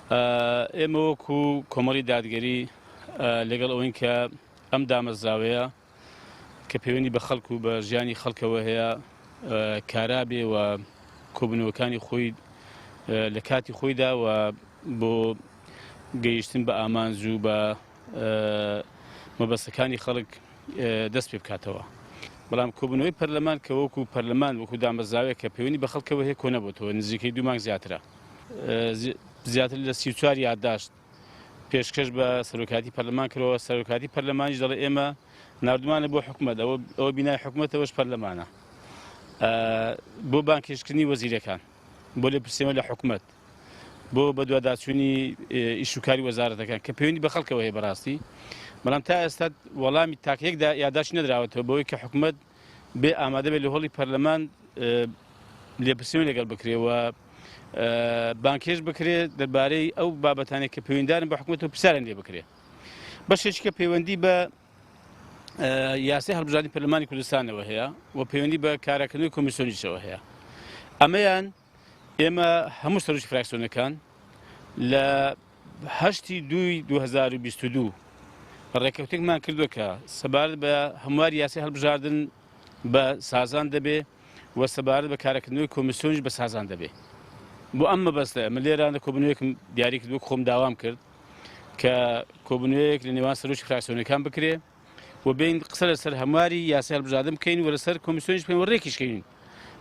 ئێمە وەکو کۆمەڵی دادگەری لەگەڵ ئەوەین کە ئەم دامەزراوەیە کە پەیوەندی بە خەڵک و بە ژیانی خەڵکەوە هەیە کارا بێ و کۆبوونەوەکانی خۆی لە کاتی خۆیدا و بۆ گەیشتن بە ئامانج و بە مەبەستەکانی خەڵک دەست پێ بکاتەوە. بەڵام کۆبوونەوەی پەرلەمان کە وەکو پەرلەمان وەکو دامەزراوێک کە پەیوەندی بە خەڵکەوە هەیە کۆنەبووتەوە نزیکەی دوو مانگ زیاترە. زیاتر لە 34 یادداشت پێشکەش بە سەرۆکاتی پەرلەمان کرەوە سەرۆکاتی پەرلەمانیش دەڵێ ئێمە ناردومانە بۆ حکومەت ئەوە ئەوە بینای حکومەتەوەش پەرلەمانە بۆ بانکێشکردنی وەزیرەکان بۆ لێپرسینەوە لە حکومەت بۆ بەدواداچوونی ئیش و کاری وەزارەتەکان کە پەیوەندی بە خەڵکەوە هەیە بەڕاستی بەڵام تا ئێستا وەڵامی تاکە یەکدا یاداشت نەدراوەتەوە بەوەی کە حکومەت بێ ئامادە بێت لە هۆڵی پەرلەمان لێپرسینەوەی لەگەڵ بکرێ و بانکێش بکرێت دەربارەی ئەو بابەتانێک کە پەیوەندارن بە حکومەت و پرسیارن لێ بکرێ بەشێکی کە پەیوەندی بە یاسای هەڵبژاردنی پەرلەمانی کوردستانەوە هەیە و پەیوەندی بە کاراکردنەوەی کۆمیسیۆنیشەوە هەیە ئەمەیان ئێمە هەموو سەرۆکی فراکسیۆنەکان لە هەشتی دووی 2022 ڕێککەوتێکمان کردووە کە سەبارەت بە هەمواری یاسای هەڵبژاردن بە سازان دەبێ و سەبارەت بە کارەکردنەوەی کۆمیسیۆنیش بە سازان دەبێ بۆ ئەم مەبەستە من لێرانە کۆبنەوەیەکم دیاری کرد وەک خۆم داوام کرد کە کۆبنەوەیەک لە نێوان سەرۆکی فراکسیۆنەکان بکرێ و بین قسە لەسەر هەمواری یاسای هەڵبژاردن بکەین و لەسەر کۆمیسیۆنیش بکەین و ڕێکیش کەین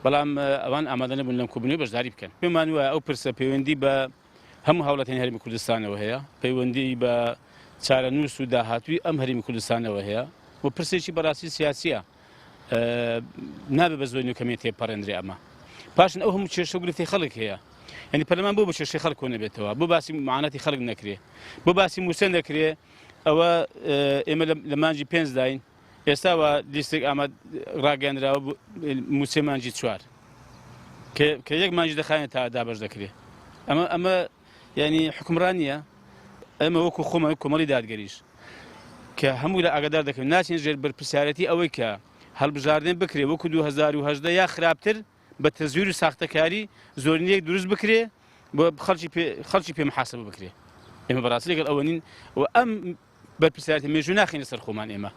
بەڵام ئەوان ئامادە نەبوون لەم کۆبوونەوەی بەشداری بکەن پێمان وایە ئەو پرسە پەیوەندی بە هەموو هاوڵاتیانی هەرێمی کوردستانەوە هەیە پەیوەندی بە چارەنووس و داهاتووی ئەم هەرێمی کوردستانەوە هەیە و پرسێکی بەڕاستی سیاسیە نابێ بە زۆرینە و کەمێ تێپەڕێنرێ ئەمە پاشن ئەو هەموو کێشە و گرفتی خەڵک هەیە یعنی پەرلەمان بۆ بە کێشەی خەڵک کۆ نەبێتەوە بۆ باسی معاناتی خەڵک نەکرێ بۆ باسی مووچە نەکرێ ئەوە ئێمە لە مانگی پێنج داین ئێستا وا لیستێک ئاماد ڕاگەیاندراوە مووچەی مانگی چوار کە یەک مانگی دەخایەن تا دابەش دەکرێ ئەمە ئەمە یعنی حکومڕان نییە ئێمە وەکو خۆمان کۆمەڵی دادگەریش کە هەموو لە ئاگادار دەکەن ناچین ژێر بەرپرسیارەتی ئەوەی کە هەڵبژاردن بکرێ وەکو 2010 یا خراپتر بە تەزویر و ساختەکاری زۆرینەیەک دروست بکرێ بۆ خەڵکی پێ خەڵکی پێ محاسبە بکرێ ئێمە بەڕاستی لەگەڵ ئەوە نین و ئەم بەرپرسیارەتی مێژوو ناخینە سەر خۆمان ئێمە.